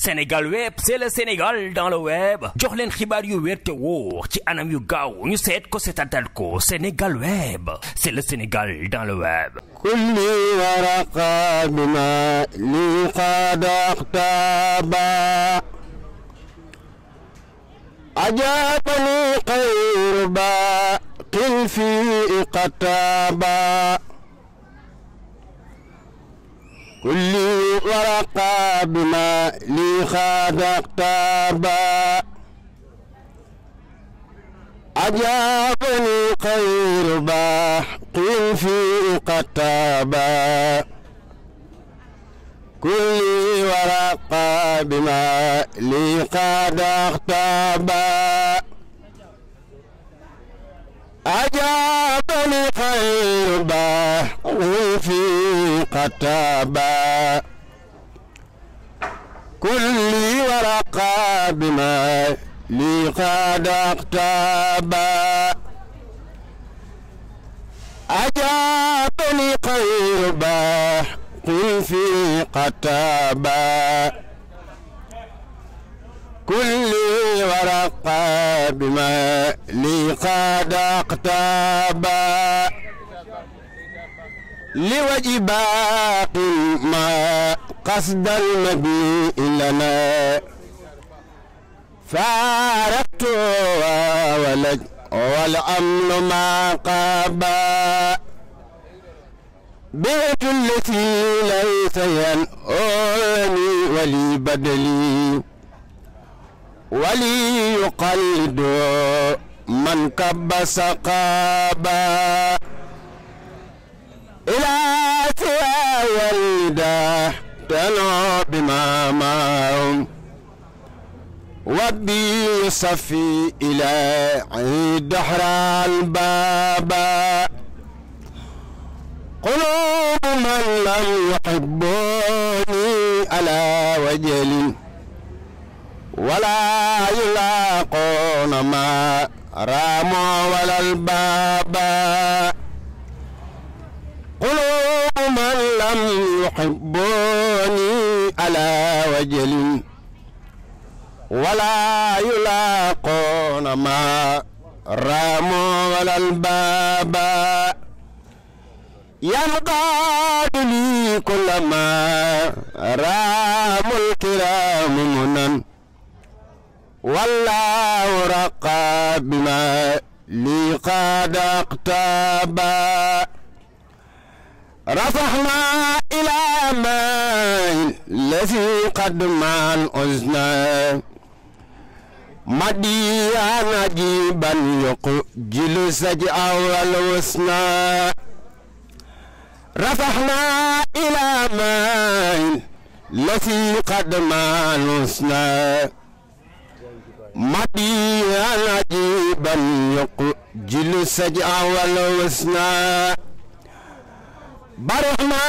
Sénégal Web, c'est le Sénégal dans le web. jox leen xibaar yu wér te wóor ci anam yu gaaw ñu seet ko seetatal ko. Sénégal Web, c'est le Sénégal dans le web. kulli waraqa bima li qad aqtaba ajabani khayr baqin fi qataba kulli waraqa bima li qad aqtaba ajabani khayr baqin fi qataba kulli waraqa bima li qad aqtaba ajabani khayr baqin fi qataba kulli waraqa bima li qad aqtaba ajabani khayr baqin fi qataba kulli waraqa bima li qad aqtaba liwaji baqin ma qasd al-nabi lana فارقت ولج والأمن ما قابا بيت التي ليس ينؤني ولي بدلي ولي يقلد من كب سقابا إلى سواي الندى تنو بما معهم وبي صفي إلى عيد دحر البابا قلوب من لم يحبوني على وجل ولا يلاقون ما راموا ولا البابا قلوب من لم يحبوني على وجل ولا يلاقون ما راموا ولا البابا ينقاد لي كل ما راموا الكرام منن والله رقى بما لي قد اقتابا رفعنا إلى ما الذي قد مع الأذن مديا نجيبا يقجل سجع والوسنى رفعنا إلى ما الذي قد مع الحسنى مديا نجيبا يقجل سجع والوسنى برحنا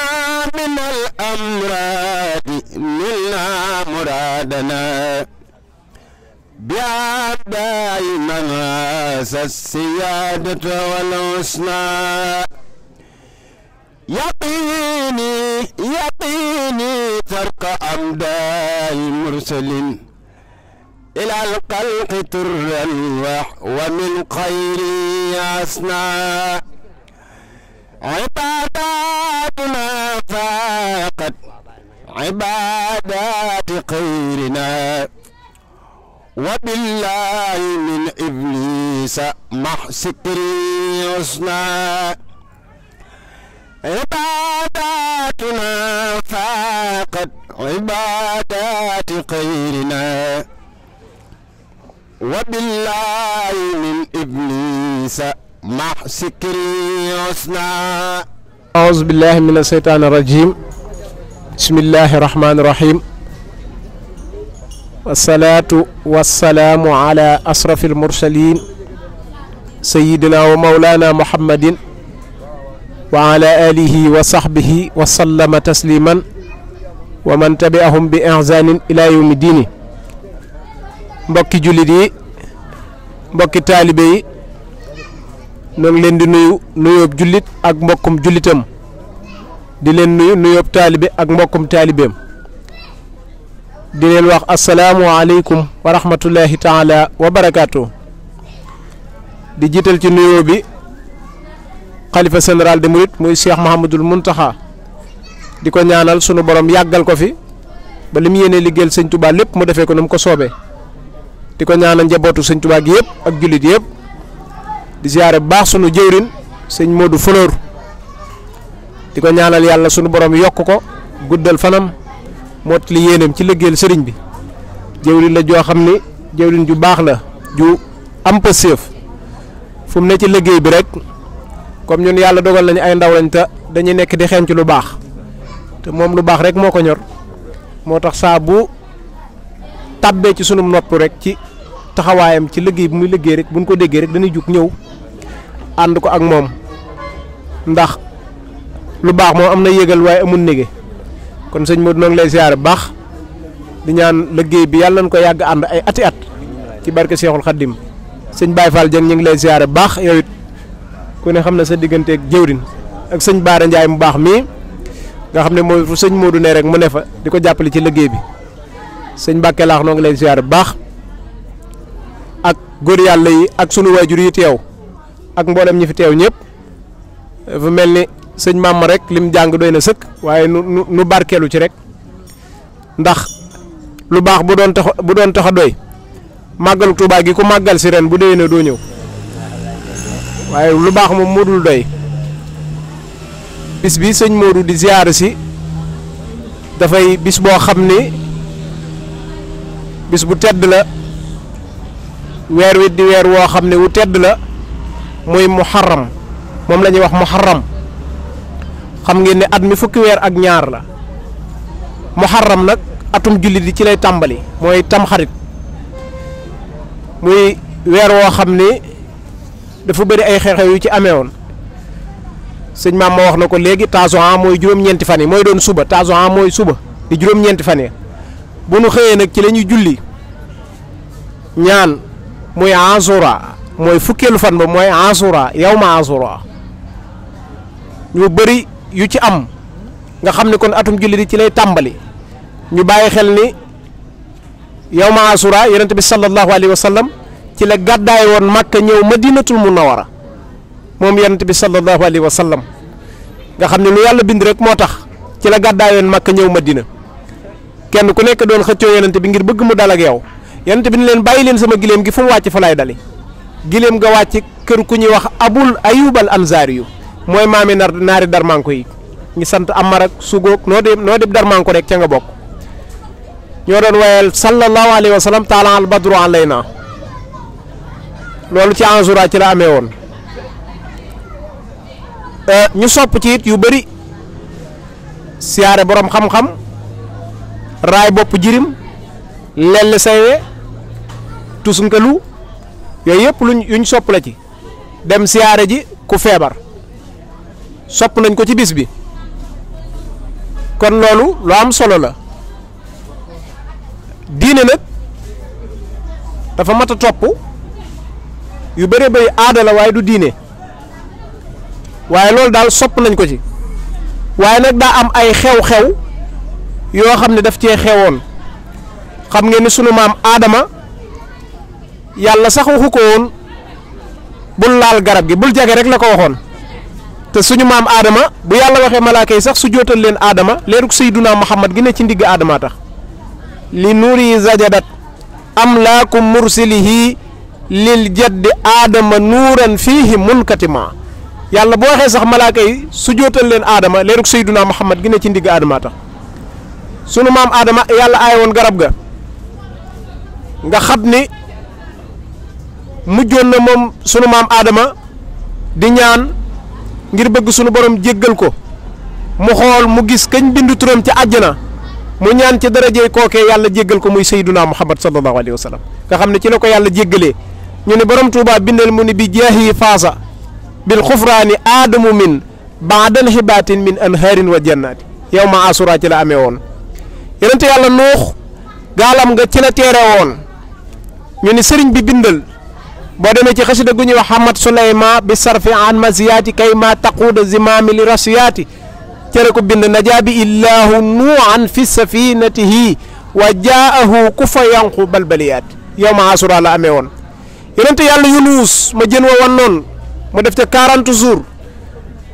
من الأمراض منا مرادنا بأبداء مناس السيادة والحسنى يقيني ترك أمداء المرسلين إلى القلق ترا ومن خير أسنى عباداتنا فاقت عبادات خيرنا وبالله من إبليس مع سكري حسنا عباداتنا فاقت عبادات خيرنا وبالله من إبليس مع سكري حسنا. أعوذ بالله من الشيطان الرجيم. بسم الله الرحمن الرحيم. والصلاة والسلام على أشرف المرسلين سيدنا ومولانا محمد وعلى آله وصحبه وسلم تسليما ومن تبعهم بإحسان إلى يوم الدين. mbokki jullit yi mbokki taalibe yi ñoo ngi leen di nuyu nuyoob jullit ak mbokkum jullitam di leen nuyu nuyoob taalibe ak mbokkum taalibeem di leen wax asalaamu aleykum wa rahmatullahi taala wa barakaatu. di jiital ci nuyoo bi xalifa général de Mouride muy Cheikh Mouhamadul Mountakha di ko ñaanal sunu borom yàggal ko fi ba li mu yéene liggéeyal sëñ Touba lépp mu defee ko nu mu ko soobee. di ko ñaanal njabootu sëñ Touba gi yëpp ak jullit yëpp di ziare bu baax sunu jëwrin sëñ Modou Fleur di ko ñaanal yàlla sunu borom yokk ko guddal fanam moot li yéeneem ci liggéeyal sëriñ bi. jëwrin la joo xam ni jëwrin ju baax la ju am pëseef fu mu ne ci liggéey bi rek comme ñun yàlla dogal nañu ay ndaw lañ te dañuy nekk di xeeñ ci lu baax te moom lu baax rek moo ko ñor moo tax saa bu tàbbee ci sunu nopp rek ci taxawaayam ci liggéey bi muy liggéey rek buñ ko déggee rek dañuy jug ñëw ànd ko ak moom ndax lu baax moom am na yégal waaye amul nége kon sëñ Modou noo ngi lay ziare bu baax di ñaan liggéey bi yàlla nañ ko yàgg ànd ay ati at ci barke Seexul Xaddim. sëñ Baye Fall Dieng ñu ngi lay ziare bu baax yow it ku ne xam na sa digganteeg jëwrin ak sëñ Baara Ndiaye mu baax mii nga xam ne mooy fu sëñ Modou ne rek mu ne fa di ko jàppale ci liggéey bi. sëñ Mbàkke laax noo ngi lay ziare bu baax ak góor yàlla yi ak sunu waajur yi teew ak mboolem ñi fi teew ñëpp fu mel ni sëñ Mama rek lim jàng doy na sëkk waaye nu barkeelu ci rek ndax lu baax bu doon tax a doy màggalu Tuubaa gi ku màggal si ren bu déwénee doo ñëw waaye lu baax moom moo dul doy bis bi sëñ Modou di ziare si dafay bis boo xam ni bis bu tedd la weer wi di weer woo xam ne wu tedd la muy muharram moom la ñuy wax muharram xam ngeen ne at mi fukki weer ak ñaar la muharram nag atum jullit yi ci lay tàmbali mooy tamxarit muy weer woo xam ni dafa bëri ay xew-xew yu ci amee woon sëñ maam ma wax na ko léegi Tasuwaan mooy juróom-ñeenti fan yi mooy doon suba Tasuwaan mooy suba di juróom-ñeenti fan yi bu nu xëyee nag ci la ñuy julli ñaan muy Ashura mooy fukkeelu fan ba mooy Ashura yawma Ashura ñu bëri yu ci am nga xam ne kon atum julli di ci lay tàmbali ñu bàyyi xel ni yawma Ashura yonent bi sallallahu alayhi wa sallam ci la gàddaay woon Makka ñëw Madinatul Munawwara moom yonent bi sallallahu alayhi wa sallam nga xam ne lu yàlla bind rek moo tax ci la gàddaay woon Makka ñëw Madina kenn ku nekk doon xëccoo yonent bi ngir bëgg mu dal ak yow yonent bi ni leen bàyyi leen sama gileem gi fu mu wàcc fa laay dali gileem nga wàcc kër ku ñuy wax Abul Ayyub al Ansari yu mooy maami naari darmanko yi ñi sant Amar ak Sugoog noo dib darmanko rek ca nga bokk ñoo doon wayal sallallahu alayhi wa sallam taala al badru alayna loolu ci Ashura ci la amee woon ñu sopp ci it yu bëri siyaare borom xam-xam raay bopp jirim lell saywe tusnkalu yooyu yëpp yuñ sopp la ci dem siyaare ji ku feebar sopp nañ ko ci bis bi kon loolu lu am solo la diine nag dafa mat a topp yu bëree bëri aada la waaye du diine waaye loolu daal sopp nañ ko ci waaye nag daa am ay xew-xew yoo xam ne daf cee xewoon xam ngeen ni sunu maam Adama yàlla sax waxu ko woon bul laal garab gi bul jage rek la ko waxoon te suñu maam Adama bu yàlla waxee malaaka yi sax su jootal leen Adama leeruk Seyduna Muhammad gi ne ci ndigg Adama tax li nuuri zajadat am laakum mursilihi lil jaddi Adama nuuran fiihi munkatima yàlla bu waxee sax malaaka yi su jootal leen Adama leeruk Seyduna Muhammad gi ne ci ndigg Adama tax sunu maam Adama yàlla aay woon garab ga nga xam ni mujjoon na moom sunu maam Adama di ñaan ngir bëgg sunu borom jéggal ko mu xool mu gis kañ bindu turam ci àjjana mu ñaan ci darajey kookee yàlla jéggal ko muy Seyduna Muhammad sallallahu alayhi wa sallam nga xam ne ci la ko yàlla jéggalee ñu ne borom Tuubaa bindal mu ni bi jaahi faasa bil xufraani aadamu min baadan xibaatin min anhaarin wa jannaati yawma Ashura ci la amee woon yonente yàlla nuux gaalam nga ci la teere woon ñu ni sëriñ bi bindal boo demee ci xasida gu ñuy wax Hamad Suleyma bi sarfi an masiyaati kay ma taquuda zimaami li rasiyaati cere ko bind najaabi illahu nuuhan fi safinatihi wa jaahu ku fa yanqu balbaliyaat yow ma asura la amee woon yonente yàlla Yunus ma jën wa wan noonu mu def ca 40 jours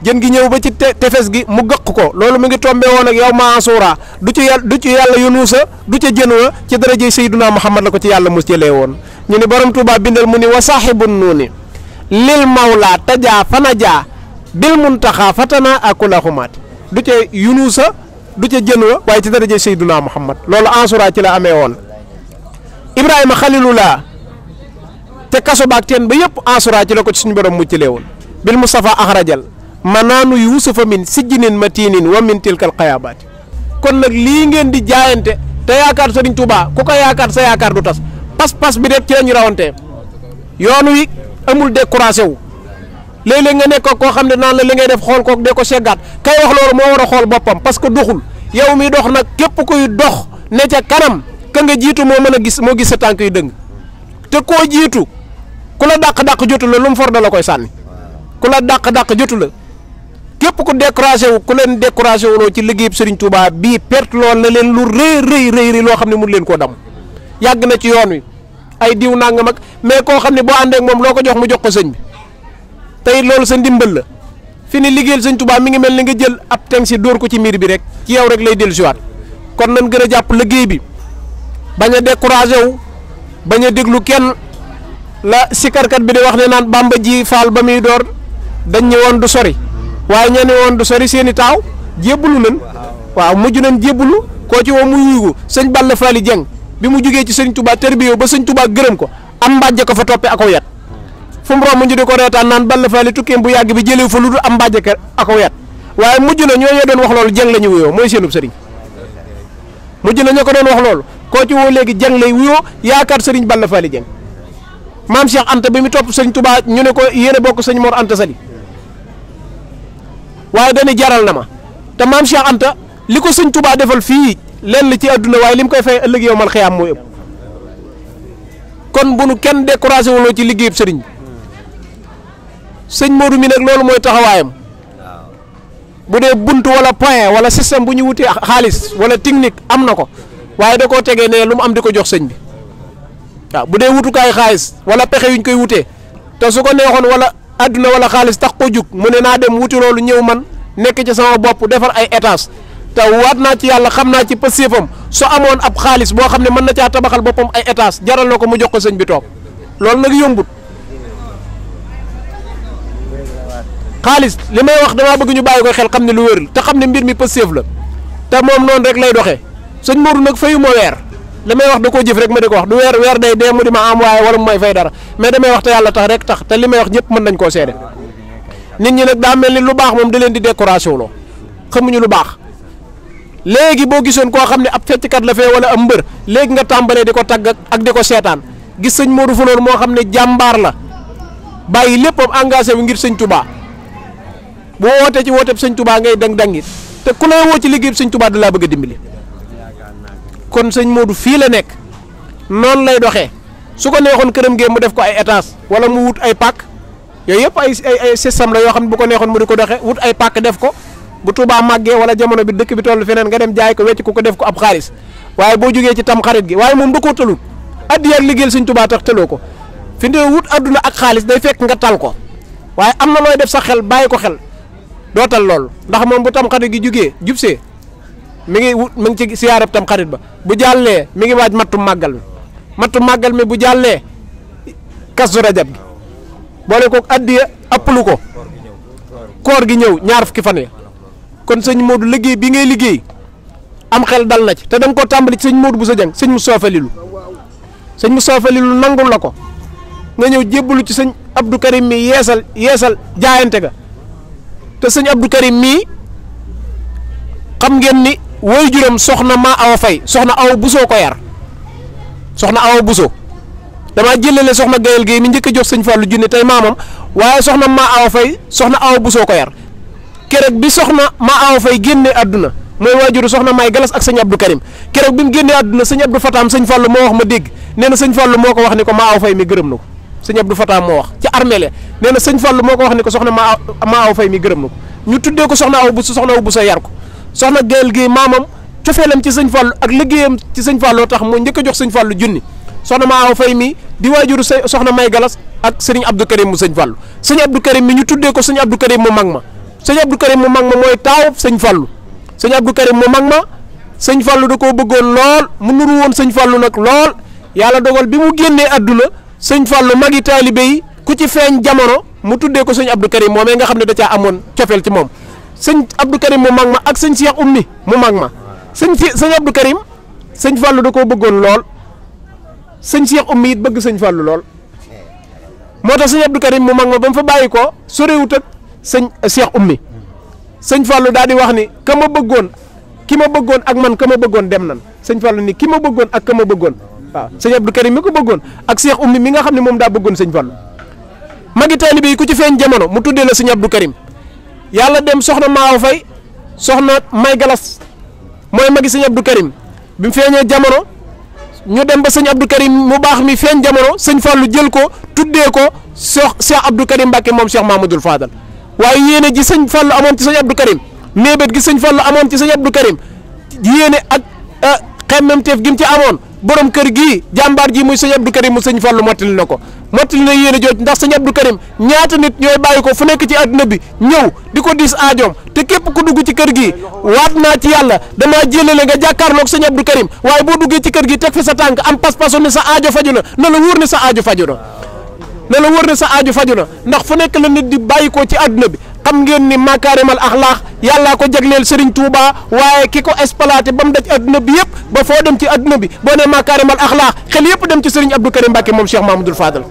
jën gi ñëw ba ci tefes gi mu gëq ko loolu mu ngi tombé woon ak yow ma asura du ci yàlla Yunusa du ca jën wa ci daraje Seydina Muhammad la ko ci yàlla mus jëlee woon ñu ni borom Tuubaa bindal mu ni wa saaxibun nuuni lil mawla tajaa fanajaa bil muntaxa fatana akula xumaat du ca Yunusa du ca jën wa waaye ci daraje Seydina Muhammad loolu asura ci la amee woon Ibrahima xalilullah te kaso baak teen ba yëpp asura ci la ko ci suñu borom muccalee woon bil Mustafa axrajal manaanu yusufa min sijjinin matinin wa min tilkal xayaabaati kon nag lii ngeen di jaayante te yaakaar Sëriñ Tuubaa ku ko yaakaar sa yaakaar du tas pas-pas bi rek ci lañu rawante yoon wi amul découragé wu léeg-léeg nga nekk koo xam ne naan la li ngay def xool kook de ko seggaat kay wax loolu moo war a xool boppam parce que doxul yow mi dox nag képp kuy dox ne ca kanam ka nga jiitu moo mën a gis moo gis sa tànk yu dëng te koo jiitu ku la dàq jotu la lu mu for da la koy sànni ku la dàq jotu la képp ku découragé wu ku leen découragé wu loo ci liggéeyub Serigne Touba bii perte lool na leen lu rëy loo xam ne mun leen koo dam yàgg na ci yoon wi ay diw nangam ak mais koo xam ne boo àndee ak moom loo ko jox mu jox ko sëñ bi tey loolu sa ndimbal la fi ni liggéeyal Sëñ Touba mi ngi mel ni nga jël ab teng si dóor ko ci miir bi rek ci yow rek lay dellu siwaat kon nañ gën a jàpp liggéey bi bañ a découragé wu bañ a déglu kenn la sikarkat bi di wax ne naan Bamba ji faal ba muy door dañ ñi woon du sori waaye ña ne woon du sori seeni taaw jébbalu nañ waaw mujj nañ jébbalu koo ci woo mu yuugu sëñ Balla Faali Jeng bi mu jugee ci Sëñ Touba terbiyo ba Sëñ Touba gërëm ko am mbàjje ko fa toppe ako yat fu mu romb ñu di ko reetaan naan Balla Faali tukkeem bu yàgg bi jëlee fa lu dul am mbàjje ko ako yat waaye mujj na ñoo doon wax loolu Jeng la ñu wuyoo mooy seenub sëriñ mujj na ña ko doon wax loolu koo ci woo léegi Jeng lay wuyoo yaakaar sëriñ Balla Faali Jeng maam Cheikh Anta bi mu topp Sëñ Touba ñu ne ko yéene bokk sëñ Mor Anta Sali waaye dañuy jaral na ma te maam Cheikh Anta li ko Sëñ Touba defal fii lenn ci àdduna waaye li mu koy fay ëllëg yow mal xiyaam mooy ëpp kon bu nu kenn découragé wuloo ci liggéeyub sëriñ bi sëñ Modou mi nag loolu mooy taxawaayam bu dee bunt wala point wala système bu ñu wutee xaalis wala technique am na ko waaye da koo tegee ne lu mu am di ko jox sëñ bi waaw bu dee wutukaay xaalis wala pexe yuñ koy wutee te su ko neexoon wala adduna wala xaalis tax ko jug mu ne naa dem wuti loolu ñëw man nekk ci sama bopp defar ay étage te waat naa ci yàlla xam naa ci pëstéefam su amoon ab xaalis boo xam ne mën na caa tabaxal boppam ay étage jaral na ko mu jox ko sëñ bi toog loolu nag yombut xaalis li may wax damaa bëgg ñu bàyyi ko xel xam ne lu wér te xam ne mbir mi pëstéef la te moom noonu rek lay doxee sëñ Modou nag fayu ma weer li may wax da koo jëf rek ma di ko wax du weer day dee mu di ma am waaye wala mu may fay dara mais damay wax te yàlla tax rek tax te li may wax ñëpp mën nañ koo seede nit ñi nag daa mel ni lu baax moom da leen di décoration loo xamuñu lu baax léegi boo gisoon koo xam ne ab fecckat la fee wala am mbër léegi nga tàmbalee di ko tagg ak di ko seetaan gis sëñ Modou Falor moo xam ne jàmbaar la bàyyi léppam engagé wu ngir sëñ Touba bu wootee ci wooteeb sëñ Touba ngay dang-dangi te ku lay woo ci liggéey sëñ Touba da laa bëgg a dimbali kon sëñ Modou fii la nekk noonu lay doxee su ko neexoon këram gee mu def ko ay étage wala mu wut ay pàkk yooyu yëpp ay système la yoo xam ne bu ko neexoon mu di ko doxee wut ay pàkk def ko bu Touba màggee wala jamono bi dëkk bi toll feneen nga dem jaay ko wecc ko def ko ab xaalis waaye boo jógee ci tam xarit gi waaye moom da koo tëlut addi ak liggéeyal sëñ Touba tax tëloo ko fi ne wut adduna ak xaalis day fekk nga tal ko waaye am na looy def sa xel bàyyi ko xel doo tal loolu ndax moom bu tam xarit gi jugee jubsee mi ngi ci siyaareb tam xarit ba bu jàllee mi ngi waaj mattu màggal mi bu jàllee Kazu Rajab gi boole ko addiya appalu ko koor gi ñëw ñaar fukki fan ya kon sëñ Modou liggéey bi ngay liggéey am xel dal na ci te da nga koo tàmbali ci sëñ Modou bu sa jàng sëñ Moustapha Falilou nangul la ko nga ñëw jébbalu ci sëñ Abdou Karim mi yeesal jaayante ga te sëñ Abdou Karim mii xam ngeen ni woy juróom soxna maa awa fay soxna awa busoo ko yar soxna awa busoo damaa jëlale soxna Gayel Guèye mi njëkk a jox sëñ Fallou junni tey maamam waaye soxna maa awa fay soxna awa busoo ko yar keroog bi soxna maa awa fay génne àdduna mooy waajuru soxna May Galas ak sëñ Abdou Karim keroog bi mu génnee àdduna sëñ Abdou Fatam sëñ Fallou moo wax ma dégg nee na sëñ Fallou moo ko wax ni ko maa awa fay mi gërëm na ko sëñ Abdou Fatam moo wax ci armée nee na sëñ Fallou moo ko wax ni ko soxna maa awa fay mi gërëm na ko ñu tuddee ko soxna awa buso yar ko soxna Gayel Guèye maamam cofeelam ci sëñ Fallu ak liggéeyam ci sëñ Fallu tax moo njëkk a jox sëñ Fallu junni soxna Maawa Fay mi di waajuru soxna May Galas ak sëriñ Abdou Karim mu sëñ Fallu sëñ Abdou Karim mi ñu tuddee ko sëñ Abdou Karim mu mag ma sëñ Abdou Karim mu mag ma mooy taawub sëñ Fallu sëñ Abdou Karim mu mag ma sëñ Fallu da koo bëggoon lool mu nuru woon sëñ Fallu nag lool yàlla dogal bi mu génnee àdduna sëñ Fallu magi taalibe yi ku ci feeñ jamono mu tuddee ko sëñ Abdou Karim moomee nga xam ne da caa amoon cofeel ci moom sëñ Abdou Karim mu mag ma ak sëñ Cheikh Oumy mu mag ma sëñ Abdou Karim sëñ Fallu da koo bëggoon lool sëñ Cheikh Oumy it bëgg sëñ Fallu lool moo tax sëñ Abdou Karim mu mag ma ba mu fa bàyyi ko sorewut ak sëñ Cheikh Oumy sëñ Fallu daal di wax ni ka ma bëggoon ki ma bëggoon ak man ka ma bëggoon dem nan sëñ Fallu ni ki ma bëggoon ak ka ma bëggoon waaw sëñ Abdou Karim mi ko bëggoon ak Cheikh Oumy mi nga xam ne moom daa bëggoon sëñ Fallu magi taalibe yi ku ci feeñ jamono mu tuddee la sëñ Abdou Karim yàlla dem soxna Maawa Fay soxna May Galas mooy magi sëñ Abdou Karim bi mu feeñee jamono ñu dem ba sëñ Abdou Karim mu baax mi feeñ jamono sëñ Fallu jël ko tuddee ko Cheikh Abdou Karim Mbacke moom Cheikh Mahamadoul Fadal waaye yéene ji sëñ Fallu amoon ci sëñ Abdou Karim mébét gi sëñ Fallu amoon ci sëñ Abdou Karim yéene ak xemmemteef gi mu ci amoon borom kër gii jàmbaar ji muy sëñ Abdou Karim mu sëñ Fallu mottali na ko mottali na yéene jooj ndax sëñ Abdou Karim ñaata nit ñooy bàyyi ko fu nekk ci àdduna bi ñëw di ko diis aajoom te képp ku dugg ci kër gi waat naa ci yàlla damaa jëlale nga jàkkaarloog sëñ Abdou Karim waaye boo duggee ci kër gi teg fi sa tànk am pas-pasu ne sa aajo faju na la wóor ne sa aajo faju na la wóor ne sa aajo faju na ndax fu nekk la nit di bàyyi ko ci àdduna bi xam ngeen ni makaarimal axlaax yàllaa ko jagleel Serigne Touba waaye ki ko exploité ba mu daj adduna bi yëpp ba foo dem ci adduna bi boo nee makaarimal axlaax xel yëpp dem ci Serigne Abdou Karim Mbacke moom Cheikh Mahamadoul Fadal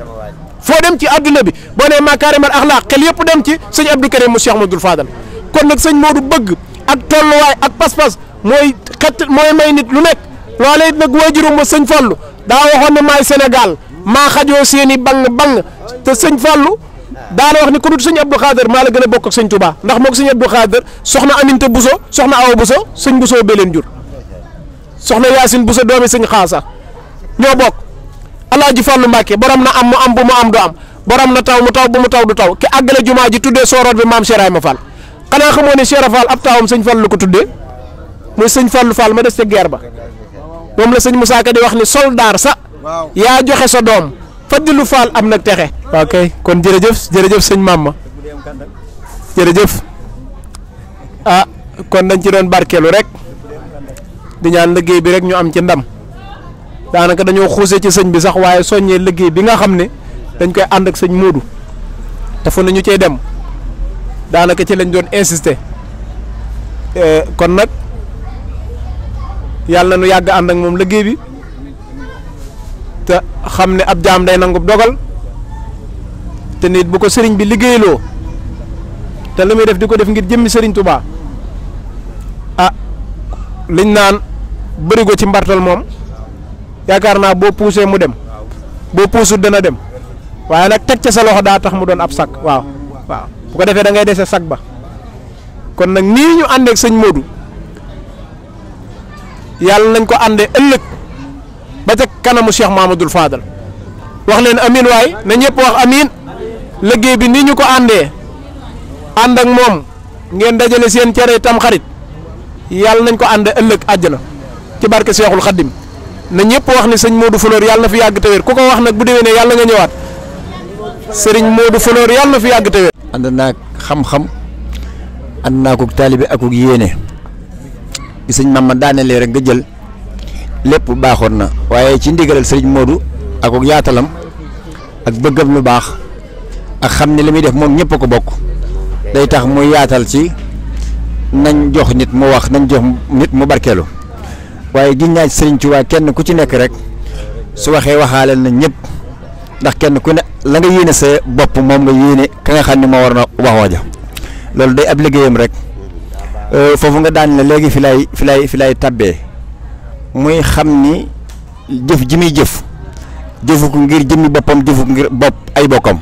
foo dem ci adduna bi boo nee makaarimal axlaax xel yëpp dem ci sëñ Abdou Karim mu Cheikh Mahamadoul Fadal kon nag sëñ Modou bëgg ak tolluwaay ak pas-pas mooy mooy may nit lu nekk loolee nag waajuram ba sëñ Fallu daa waxoon ne maay Sénégal maa xajoo seeni bang te sëñ Fallu daana wax ni ku dul sëñ Abdou Khader maa la gën a bokk ak sëñ Touba ndax moo ko sëñ Abdou Khader soxna Aminta Bousso soxna Awa Bousso sëñ Bousso bee leen jur soxna Yacine Bousso doomi sëñ Xaasa ñoo bokk Alaaji Fallu Mbàkke borom na am mu am bu mu am du am borom na taw mu taw bu mu taw du taw ki àggale jumaa ji tuddee sooroot bi maam Cheikh Ibrahima Fall xanaa xamoo ne Cheikh Fall ab taawam sëñ Fallu la ko tuddee muy sëñ Fallu Fall ma des ca guerre ba moom la sëñ Moussa Ka di wax ni soldaar sa yaa joxe sa doom Fadilu Fall am nag texe. ok kon jërëjëf sëñ Mama jërëjëf kon dañ ci doon barkeelu rek di ñaan liggéey bi rek ñu am ci ndam daanaka dañoo xuuse ci sëñ bi sax waaye soññee liggéey bi nga xam ne dañ koy ànd ak sëñ Modou te fu ñu cey dem daanaka ci lañ doon insister kon nag yàlla na nu yàgg ànd ak moom liggéey bi. te xam ne ab jaam day nangu dogal te nit bu ko sëriñ bi liggéeyloo te lu muy def di ko def ngir jëmmi sëriñ Touba liñ naan bërigo ci mbartal moom yaakaar naa boo puusee mu dem boo puusut dana dem waaye nag teg ca sa loxo daa tax mu doon ab sag waaw bu ko defee da ngay dese sag ba kon nag nii ñu àndeek sëñ Modou yàlla nañ ko àndee ëllëg ba ca kanamu Cheikh Mahamadoul Fadal wax leen amin waay na ñëpp wax amin liggéey bi nii ñu ko àndee ànd ak moom ngeen dajale seen cere tam xarit yàlla nañ ko àndee ëllëg àjjana ci barke Cheikhul Khadim na ñëpp wax ni sëñ Modou Fleur yàlla na fi yàgg te wér ku ko wax nag bu déwénee yàlla nga ñëwaat Serigne Modou Fleur yàlla na fi yàgg te wér. ànd naa xam-xam ànd naa ko taalibe ak yéene bi sëñ Mama daanelee rek nga jël. lépp baaxoon na waaye ci ndigalal sëriñ Modou ak yaatalam ak bëggam lu baax ak xam ne li muy def moom ñëpp a ko bokk day tax muy yaatal ci nañ jox nit mu wax nañ jox nit mu barkeelu waaye giñ naa ci sëriñ Tuubaa kenn ku ci nekk rek su waxee waxaaleel na ñëpp ndax kenn ku ne la nga yéene sa bopp moom nga yéene ka nga xam ne moo war na wax waja loolu day ab liggéeyam rek foofu nga daan la léegi fi lay tabbee muy xam ni jëf ji muy jëfu ko ngir jëmmi boppam jëfu ko ngir bopp ay bokkam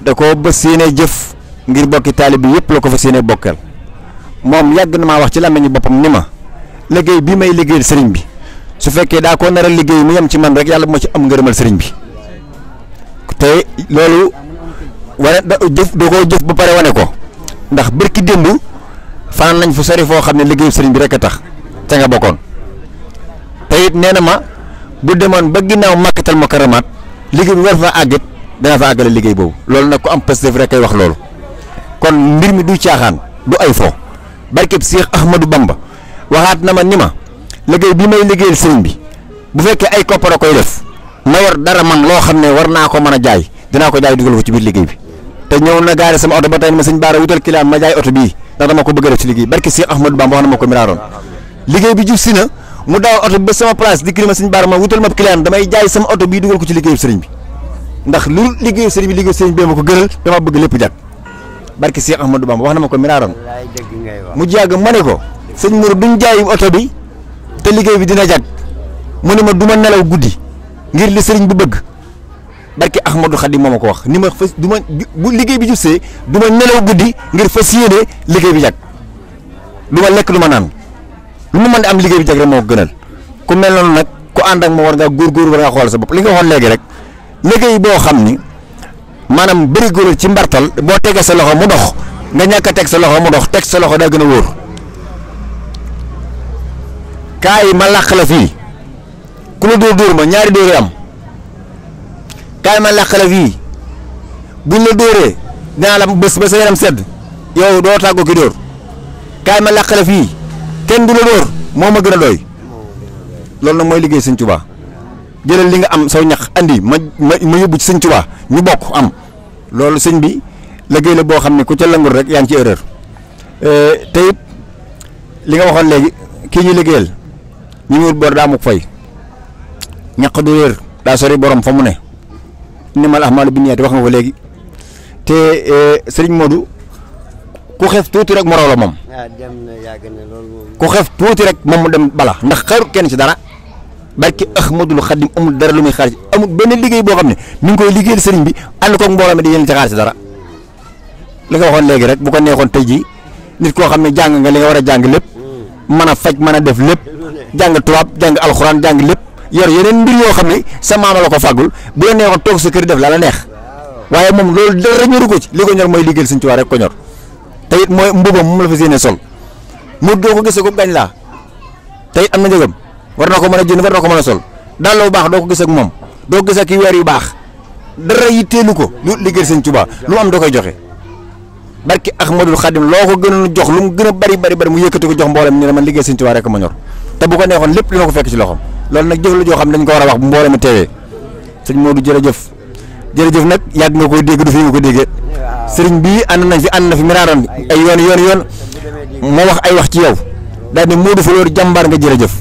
da ko ba séenee jëf ngir bokki taalib bi yëpp la ko fa séenee bokkal moom yàgg na maa wax ci làmmiñu boppam ni ma liggéey bi may liggéeyal sëriñ bi su fekkee daa ko nar a liggéey mu yem ci man rek yàlla moo ci am ngërëmal sëriñ bi te loolu wane da koo jëf ba pare wane ko ndax bërki démb fanaan nañ fu sori foo xam ne liggéeyu sëriñ bi rek a tax ca nga bokkoon te it nee na ma bu demoon ba ginnaaw Makkatal Mukarramaat liggéey bi war fa àggit dana fa àggale liggéey boobu loolu nag ku am Pastef rek kay wax loolu kon mbir mi du caaxaan du ay fo barkeb Cheikh Ahmadou Bamba waxaat na ma ni ma liggéey bi may liggéeyal sëriñ bi bu fekkee ay koppar a koy def ma yor dara man loo xam ne war naa ko mën a jaay dinaa ko jaay dugal ko ci biir liggéey bi te ñëw na gaare sama oto ba tey ma sëñ Baara wutal client ma jaay oto bii ndax dama ko bëgg a def ci liggéey barke Cheikh Ahmadou Bamba wax na ma ko miraaroon liggéey bi jub si na mu daaw oto bi ba sama place di ma sëñ Baara ma wutal ma client damay jaay sama oto bii dugal ko ci liggéeyu sëriñ bi ndax lu liggéeyu sëriñ bi liggéeyu sëriñ bi ma ko gënal dama bëgg lépp jag barke Cheikh Ahmadou Bamba wax na ma ko miraaroon mu jàgg ma ne ko sëñ Mourou duñ jaay oto bi te liggéey bi dina jag mu ne ma du ma nelaw guddi ngir li sëriñ bu bëgg barke Ahmadou Khadim moo ma ko wax ni ma fas du ma bu liggéey bi jubsee du ma nelaw guddi ngir fas yéene liggéey bi jag du ma lekk du ma naan lu mu mën di am liggéey bi jag rek moo ko gënal ku mel noonu nag ku ànd ak ma war ngaa góorgóorlu war ngaa xool sa bopp li nga waxoon léegi rek liggéey boo xam ni maanaam bëri góor ci mbartal boo tegee sa loxo mu dox nga ñàkk a teg sa loxo mu dox teg sa loxo daa gën a wóor kaay ma làq la fii ku la dóor ma ñaari dóor am kaay ma làq la fii buñ la dóoree dinaa la bés ba sa yaram sedd yow doo tàggoo ki dóor kaay ma làq la fii kenn du la dóor moo ma gën a doy loolu nag mooy liggéey sëñ Tuubaa jëlal li nga am saw ñax andi ma yóbbu ci sëñ Tuubaa ñu bokk am loolu sëñ bi liggéey la boo xam ne ku ca langul rek yaa ngi ci erreur te it li nga waxoon léegi kii ñu liggéeyal ñu wut bor daa muk fay ñaq du réer daa sori borom fa mu ne innamal a'maalu binniyaati wax nga ko léegi te sëriñ Modou ku xef tuuti rek mu raw la moom ku xef tuuti rek moom mu dem bala ndax xaarut kenn ci dara barke Ahmadul Xadim amul dara lu muy xaar ci amul benn liggéey boo xam ne mi ngi koy liggéeyal sëriñ bi ànd koog mbooloo mi di yéen ci xaar ci dara li nga waxoon léegi rek bu ko neexoon tey jii nit koo xam ne jàng nga li nga war a jàng lépp mën a faj mën a def lépp jàng tubaab jàng alxuraan jàng lépp yor yeneen mbir yoo xam ne sa maama la ko fàggul bu la neexoon toog sa kër def la neex waaye moom loolu dara ñoru ko ci li ko ñor mooy liggéeyal Sëriñ Tuubaa rek ko ñor te it mooy mbubam moom la fa yéene sol mu doo ko gisee ko gañ laa te it am na njëgam war na ko mën a jënd war na ko mën a sol daal lu baax doo ko gis ak moom doo ko gis ak weer yu baax dara yitteelu ko lu liggéeyal Sëriñ Tuubaa lu mu am da koy joxe barki Ahmadul Xadim loo ko gënoon jox lu mu gën a bari mu yëkkati ko jox mboolem ni man liggéeyal Sëriñ Tuubaa rek ma ñor te bu ko neexoon lépp dina ko fekk ci loxoom loolu nag jëf la joo xam dañ ko war a wax bu mboolem mi teewee sëñ Modou jërëjëf nag yàgg nga koy dégg du fi nga ko déggee sëriñ bii ànd na fi miraaran ay yoon moo wax ay wax ci yow daal ne Modou fa loolu jàmbaar nga jërëjëf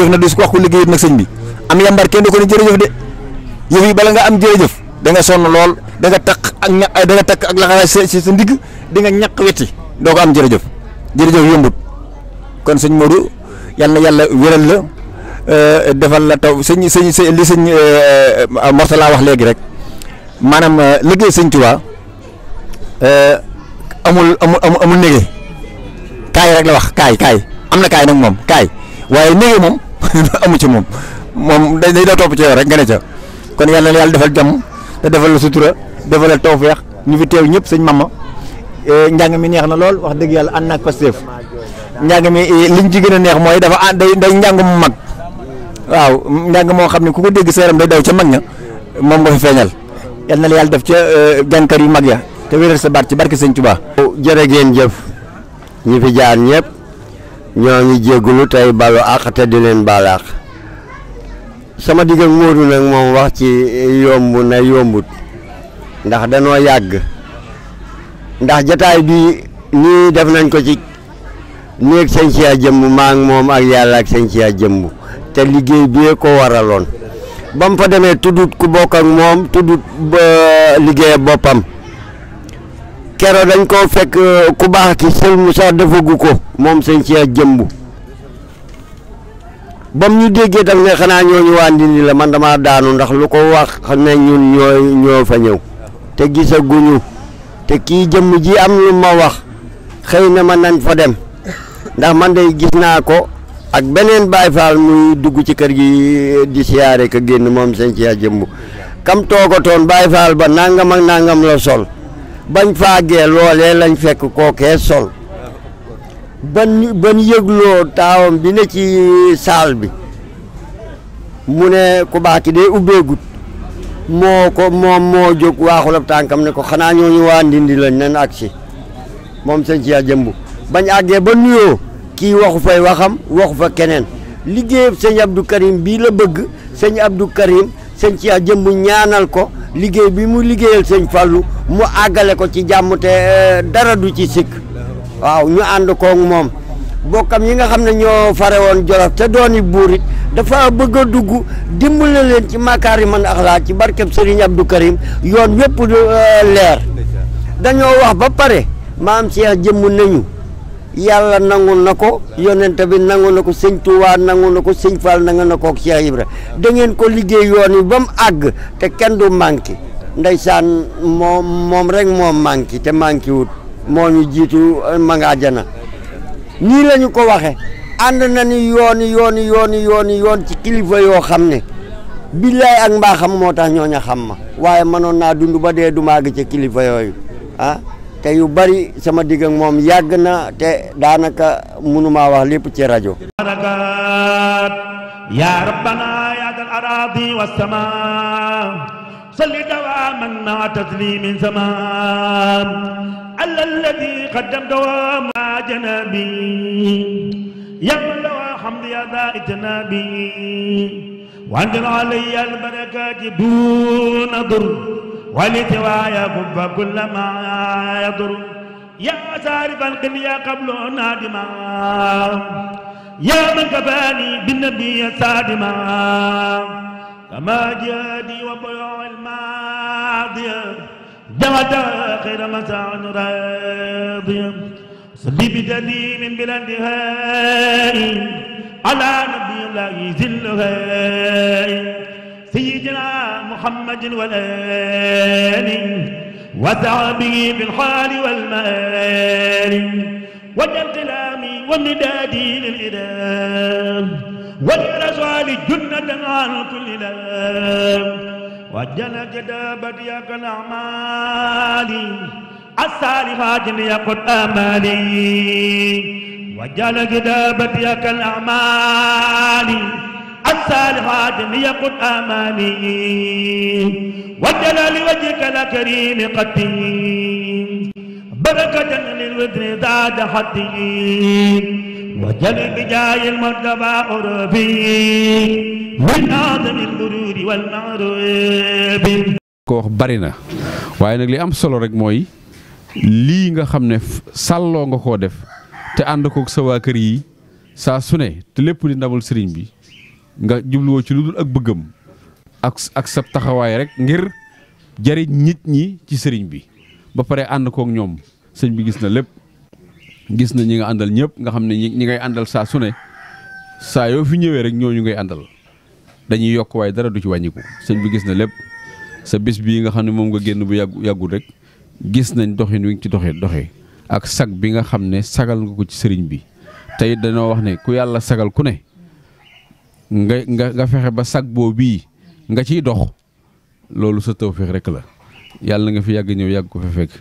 nag du su ko wax ko liggéeyit nag sëñ bi am yàmbaar kenn du ko ne jërëjëf de yëf yi bala nga am jërëjëf da nga sonn lool da nga takk ak laxasaay si sa ndigg di nga ñaq wetti doo ko am jërëjëf yombut kon sëñ Modou yal na yàlla wéral la defal la taw li sëñ Mourtala wax léegi rek maanaam liggéey sëñ Tuubaa amul nége kaay rek la wax kaay am na kaay nag moom kaay waaye nége moom amu ci moom day doo topp ci yow rek nga ne ca kon yal na yàlla defal jàmm te defal la sutura defal la tawfeex ñu fi teew ñëpp sëñ Mama njàng mi neex na lool wax dëgg yàlla ànd naag Pastef njàng mi liñ ci gën a neex mooy dafa day njàng mu mag waaw njàng moo xam ne ku ko dégg sa yaram day daw ca mag ña moom nga fi feeñal yal na la yàlla def ca jànkar yu mag ya te wéral sa baat ci barke Sëñ Tuubaa. jërë ngeen jëf ñi fi jaar ñëpp ñoo ngi jégalu tey balu àq te di leen baal àq sama digg ak Modou nag moom wax ci yomb na yombut ndax danoo yàgg ndax jataay bi nii def nañ ko ci néeg sëñ Cheikh Jëmb maa ngi moom ak yàlla ak sëñ Cheikh Jëmb te liggéey bi ko waraloon ba mu fa demee tuddut ku bokk ak moom tuddut liggéey boppam kero dañ ko fekk ku baax ki sëñ Moussa defagu ko moom sëñ Cheikh Jëmb bam ñu déggee tam ne xanaa ñooñu waa Ndindi la man dama daanu ndax lu ko wax xam ne ñun ñoo fa ñëw te gisaguñu te kii jëmm ji am lu ma wax xëy na ma nañ fa dem ndax man de gis naa ko ak beneen Baay Faal muy dugg ci kër gi di siyaare ka génn moom sëñ Cheikh Jëmb kam toogatoon Baay Faal ba nangam ak nangam la sol bañ faagee loolee lañ fekk kookee sol ban yëgloo taawam bi ne ci saal bi mu ne ku baax ki dee ubbeegut moo jóg waaxulab tànkam ne ko xanaa ñooñu waa Ndindi lañ nen agsi moom sëñ Cheikh Jëmb bañ àggee ba nuyoo kii waxu fay waxam waxu fa keneen liggéeyam sëñ Abdou Karim bii la bëgg sëñ Abdou Karim sëñ Cheikh Jëmb ñaanal ko liggéey bi mu liggéeyal sëñ Fallou mu àggale ko ci jàmm te dara du ci sikk waaw ñu ànd koog moom bokkam yi nga xam ne ñoo fare woon Jolof te dooni buurit dafa bëgg a dugg dimbale leen ci makaarimal axlaaq ci barkeb Serigne Abdou Karim yoon yëpp leer dañoo wax ba pare maam Cheikh Jëmb nañu yàlla nangu na ko yonent bi nangu na ko sëñ Touba nangu na ko sëñ Fall nangu na ko ak Cheikh Ibra da ngeen ko liggéey yoon yi ba mu àgg te kenn du manqué ndeysaan moom rek moom manqué te manqué wut moo ñu jiitu ma nga àjjana nii la ñu ko waxe ànd na ni yoon ci kilifa yoo xam ne billaay ak mbaaxam moo tax ñooña xam ma waaye mënoon naa dund ba dee du màgg ca kilifa yooyu te yu bari sama digg ak moom yàgg na te daanaka mënumaa wax lépp ci rajo ya rabbana ya dal aradi was sama salli dawaman ma taslimin sama ala alladhi qaddamta ma janabi ya man law hamdi ya da'itnabi wa anzil alayya al barakati duna dur ولتوايا كف كل ما يضر يا سارف القنيا قبل نادما يا من كفاني بالنبي السادما كما جادي وبيوع الماضية جمعت خير مساع راضية صلي بتديم بلا انتهاء على نبي الله ذلها سيدنا محمد والآل وصحبه في الحال والمآل وجل كلامي ومدادي للإله وللرسول جنة عن كل لام وجل جدابت يا كالأعمال الصالحات ليقض آمالي وجل جدابت يا كالأعمال الصالحات ليقض آمالي وجلال وجهك الكريم قدي بركة للودن زاد حدي وجل بجاه المرتبى عرفي من أعظم البرور والمعروف ko wax bari na waaye nag li am solo rek mooy lii nga xam ne sàlloo nga koo def te ànd kook sa waa kër yi saa su ne te lépp di ndamul sëriñ bi nga jubluwoo ci lu dul ak bëggam ak sa taxawaay rek ngir jariñ nit ñi ci sëriñ bi ba pare ànd kook ñoom sëñ bi gis na lépp gis na ñi nga àndal ñëpp nga xam ne ñi ngay àndal saa su ne saa yoo fi ñëwee rek ñooñu ngay àndal dañuy yokk waaye dara du ci wàññiku sëñ bi gis na lépp sa bis bii nga xam ne moom nga génn bu yàggul rek gis nañ doxin wi nga ci doxee ak sag bi nga xam ne sagal nga ko ci sëriñ bi tey dañoo wax ne ku yàlla sagal ku ne nga fexe ba sag boo bii nga ciy dox loolu sa tawfeex rek la yàlla nga fi yàgg ñëw yàgg ko fa fekk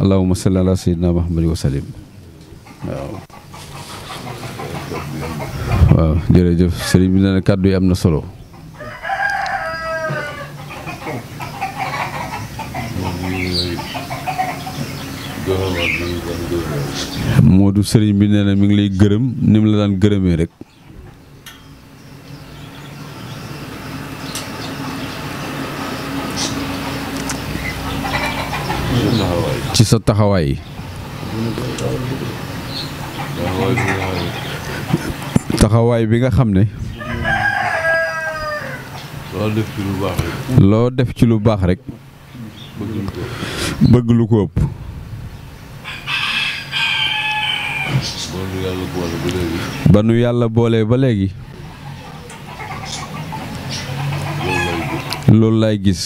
allahumma salli ala sayyidina muhammad wa sallim waaw jërëjëf sëriñ bi nee na kàddu yi am na solo Modou sëriñ bi nee na mi ngi lay gërëm ni mu la daan gërëmee rek ci sa taxawaay bi nga xam ne loo def ci lu baax rek bëgg lu ko ëpp ba nu yàlla boole ba léegi loolu lay gis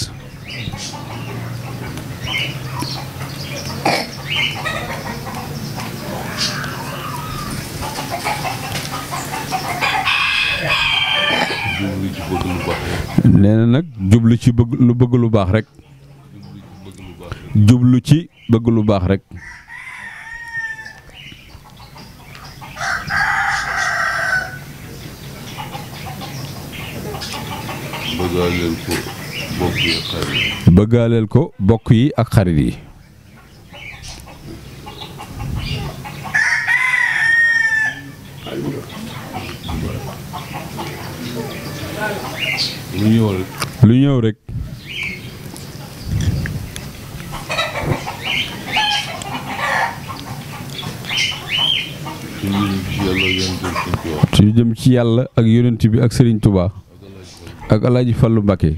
nee na nag jublu ci bëgg lu baax rek jublu ci bëgg lu baax rek bëggaaleel ko bokk yi ak xarit yi. lu ñëw rek. su jëm ci yàlla ak yonent bi ak Serigne Touba ak El Hadj Fallou Mbacké.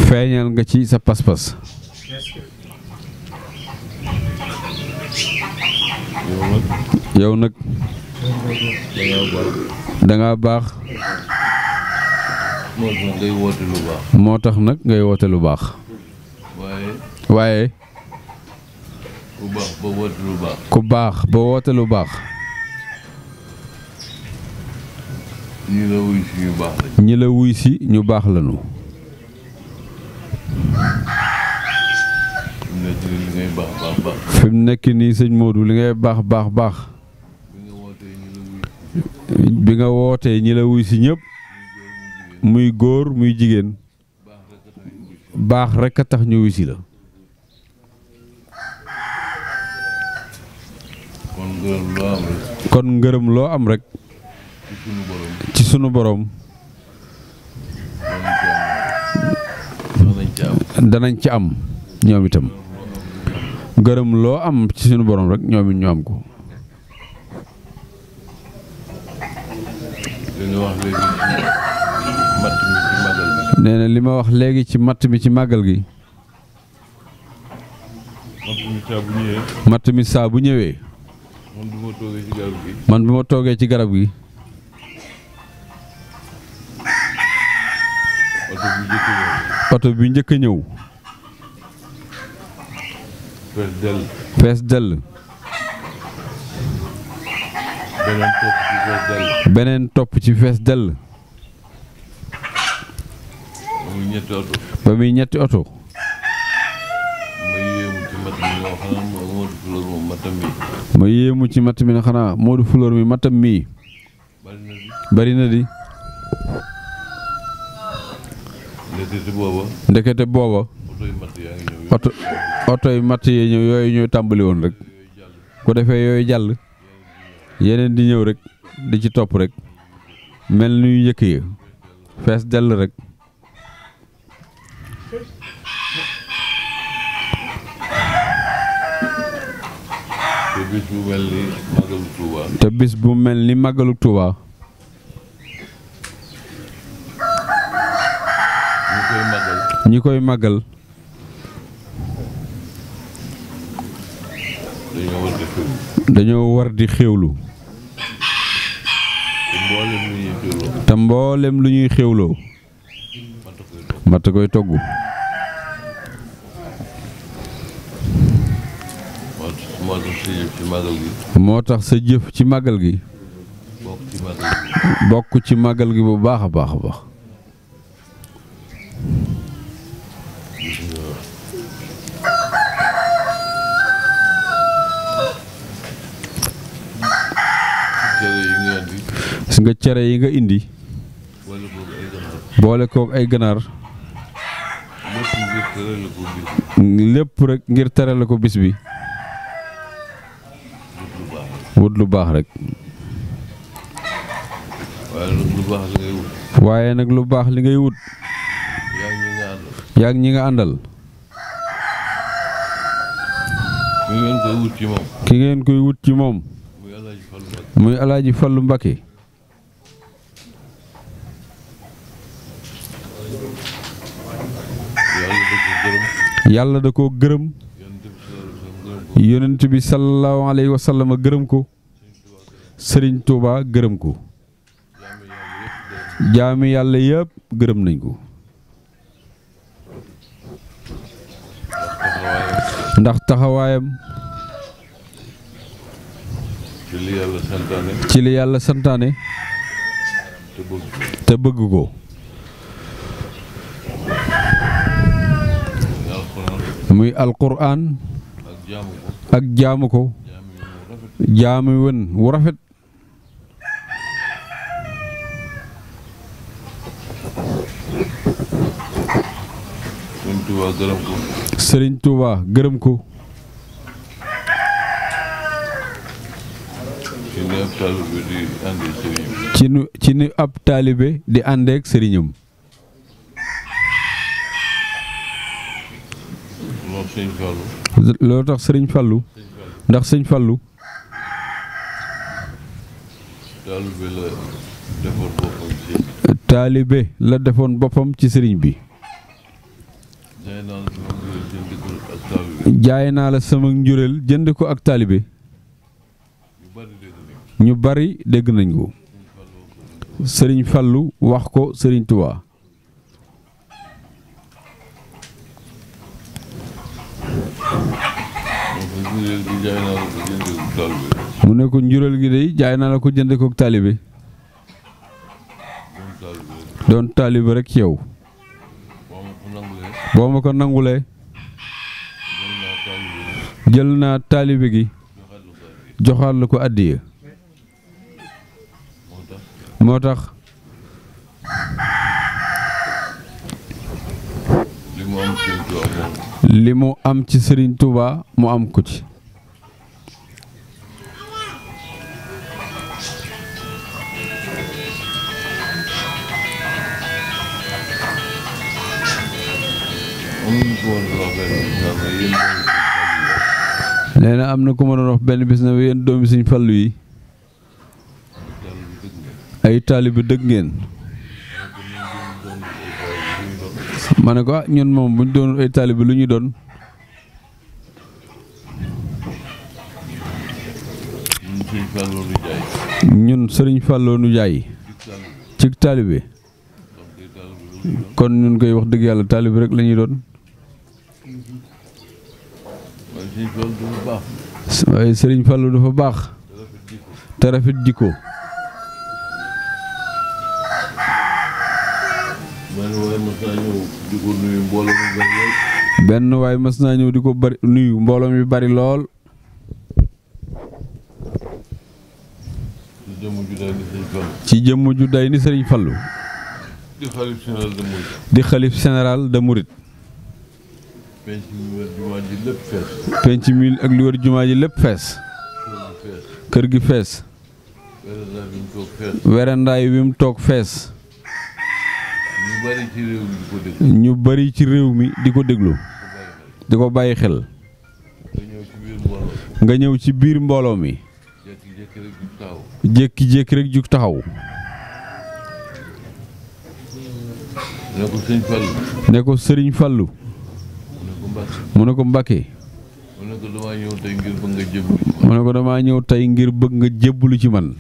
feeñal nga ci sa pas-pas. yow nag danga baax. moo tax nag ngay woote lu baax. waaye. ku baax ba woote lu baax. ñi la wuy si ñu baax lañu. fi mu nekk nii sëñ Modou li ngay baax baax baax. bi nga wootee ñi la wuy si ñëpp. muy góor muy jigéen. baax rekk a tax ñu wuy si la. kon ngërëm loo am rek. ci sunu borom. danañ ci am ñoom itam. ngërëm loo am ci sunu borom rek ñoom it ñu am ko. nee na li ma wax léegi ci matt mi ci màggal gi. matt mi saa bu ñëwee. man bu ma toogee ci garab gi. oto bi njëkk a ñëw. fees dell. beneen topp ci fees dell. ba muy ñetti oto. ma yéemu ci matt mi na xanaa Modou Fleur mi mattam mii. bari na di. ndekete booba. oto yi matt yi ñëw yooyu ñooy tàmbali woon rek. ku defee yooyu jàll. yeneen di ñëw rek di ci topp rek. mel ni yu njëkk yi. fees dell rek. te bis bu mel ni màggalu Touba. ñi koy màggal. dañoo war di xéwlu. te mboolem lu ñuy xéwloo. matt koy togg. moo tax sa jëf ci màggal gi. bokk ci màggal gi bu baax a baax a baax. gis nga cere yi nga indi. boole kook ay ganaar. lépp rek ngir terale ko bis bi. wut lu baax rek. waaye nag lu baax li ngay wut. yaa ngi ñi nga àndal. ki ngeen koy wut ci moom. muy El Hadj Fallou Mbacké. yàlla da koo gërëm. yonent bi sallallahu alayhi wa sallam gërëm ko. Serigne Touba gërëm ko. jaami yàlla yëpp gërëm nañ ko. ndax taxawaayam. ci li yàlla santaane. te bëgg ko. muy alquran. ak jaamu ko. jaamu wën wu rafet. Touba gërëm ko. Serigne Touba gërëm ko. ci ni ab taalibe di àndeek sëriñam. loolu tax Serigne Fallou. ndax sëñ Fallou. taalibe la defoon boppam ci sëriñ bi. jaay naa la sama njureel jënd ko ak taalibe. ñu bari dégg nañ ko. sëriñ Fallou wax ko sëriñ Touba. mu ne ko njureel gi de jaay naa la ko jënd ko ak taalibe. doon taalibe rek ci yow. boo ma ko nangulee. jël naa taalibe gi. joxaat la ko àddiya. moo tax. li mu am ci Serigne Touba mu am ko ci. nee na am na ku ma doon wax benn bis na yéen doomi Sëñ Fallu yi ay taalibe dëgg ngeen. ma ne ko ah ñun moom bu ñu doon ay taalibe lu ñuy doon. ñun Sëriñ Fallou nu jaay ci taalibe kon ñun koy wax dëgg yàlla taalibe rek la ñuy doon. waaye Sëriñ Fallou dafa baax te rafet jikko. benn waay mas naa ñëw di ko bari nuyu mbooloo mi bari lool. ci jëmm ju day ni Sëriñ Fallu. di xalif général de Mouride. penc mi ak li wër jumaa ji lépp fees. kër gi fees. werandaay wi mu toog fees. ñu bari ci réew mi di ko déglu. di ko bàyyi xel. nga ñëw ci biir mbooloo mi. jékki-jékki rek jug taxaw. ne ko Sëriñ Fallu. mu ne ko Mbàkke. mu ne ko damaa ñëw tey ngir bëgg nga jébbalu ci man.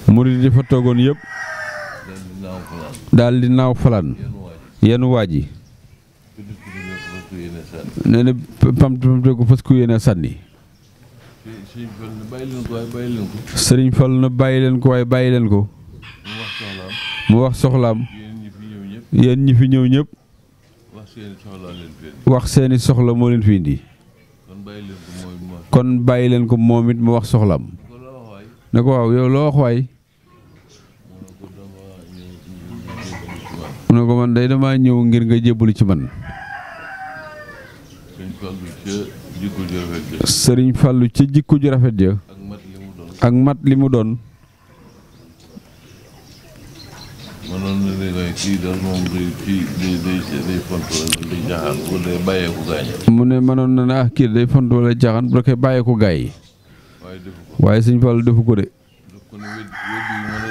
murid yi fa toogoon yëpp. daal di naaw falaan. yenn waa ji. nee na pamte ko fas ku yéene sànni. Sëriñ Fallu na bàyyi leen ko waaye bàyyi leen ko. mu wax soxlaam. yéen ñi fi ñëw ñëpp. wax seeni soxla moo leen fi indi. kon bàyyi leen ko moom it mu wax soxlaam. ne ko waaw yow loo wax waay. mu ne ko man day damaa ñëw ngir nga jébbalu ci man. Sëriñ Fallu ca jikko ju rafet ja ak mat li mu doon. mu ne mënoon na ne ah kii day font wala jaaxaan bu koy bàyyeeku gaay yi. waaye Sëriñ Fallu defu ko de.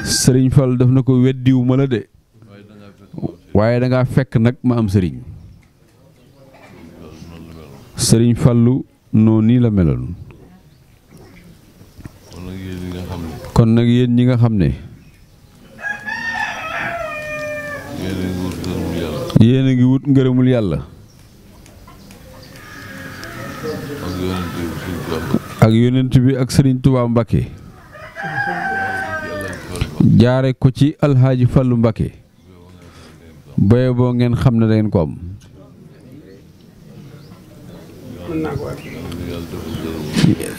Sëriñ Fallu def na ko weddiwu ma la de. waaye dangaa fekk nag ma am sëriñ. Sëriñ Fallu noonu nii la meloon. kon nag yéen ñi nga xam ne. yéen a ngi wut ngërëmul yàlla. ak yonent bi ak Sëriñ Tuubaa Mbàkke. jaare ko ci Alxaaji Fallu Mbàkke. boye boo ngeen xam ne dangeen ko am.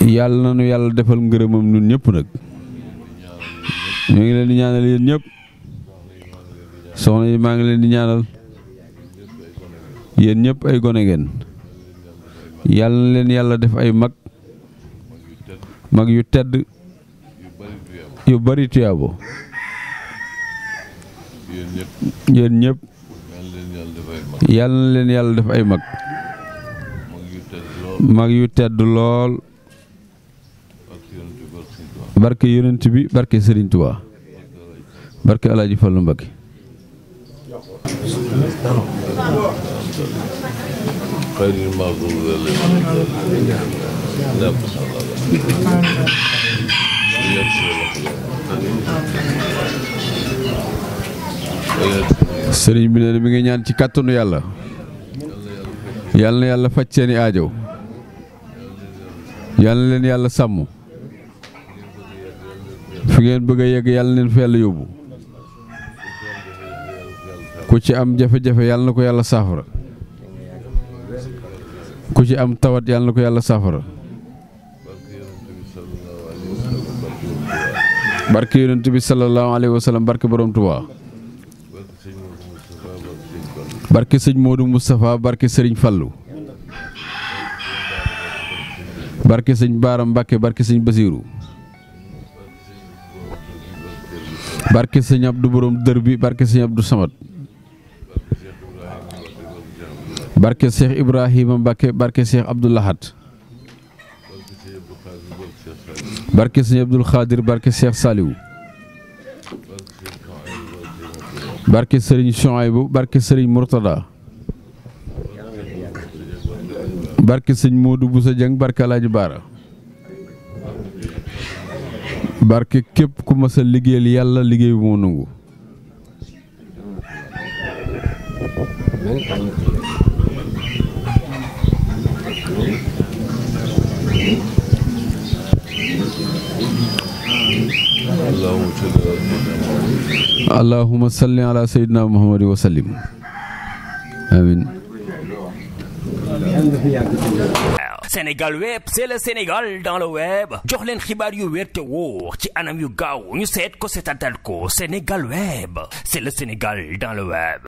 yàlla na nu yàlla defal ngërëmam ñun ñëpp nag. ñu ngi leen di ñaanal yéen ñëpp. soxna yi maa ngi leen di ñaanal yéen ñëpp ay gone ngeen yàlla na leen yàlla def ay mag yu tedd yu bari tuyaabo yéen ñëpp yàlla na leen yàlla def ay mag yu tedd lool barke yonent bi barke Serigne Touba barke Alaaji Fallu Mbakke sëriñ bi ne mi ngi ñaan ci kàttanu yàlla yàlla na yàlla faj seeni aajo yàlla na leen yàlla sàmm fi ngeen bëgg a yegg yàlla na leen fa yàlla yóbbu ku ci am jafe-jafe yàlla na ko yàlla saafara ku ci am tawat yàlla na ko yàlla saafara barke yonent bi sallallahu alayhi wa sallam barke borom Tuubaa barke sëñ Modou Moustapha barke sëriñ Fallu barke sëñ Baara Mbàkke barke sëñ Basiiru barke sëñ Abdou borom dër bi barke sëñ Abdou Samad barke Cheikh Ibrahima Mbàkke barke Cheikh Abdou Lahad barke sëñ Abdul Xaadir barke Cheikh Saliou barke sëriñ Chouaïbou barke sëriñ Murtada barke sëñ Modou Boussa Dieng barke Alaaji Baara barke képp ku mas a liggéeyal yàlla liggéey bu moo nangu allahumma salli ala sayyidina muhammadin wa sallim amin. Sénégal web c'est le Sénégal dans le web jox leen xibaar yu wér te wóor ci anam yu gaaw ñu seet ko seetatal ko Sénégal web c'est le Sénégal dans le web.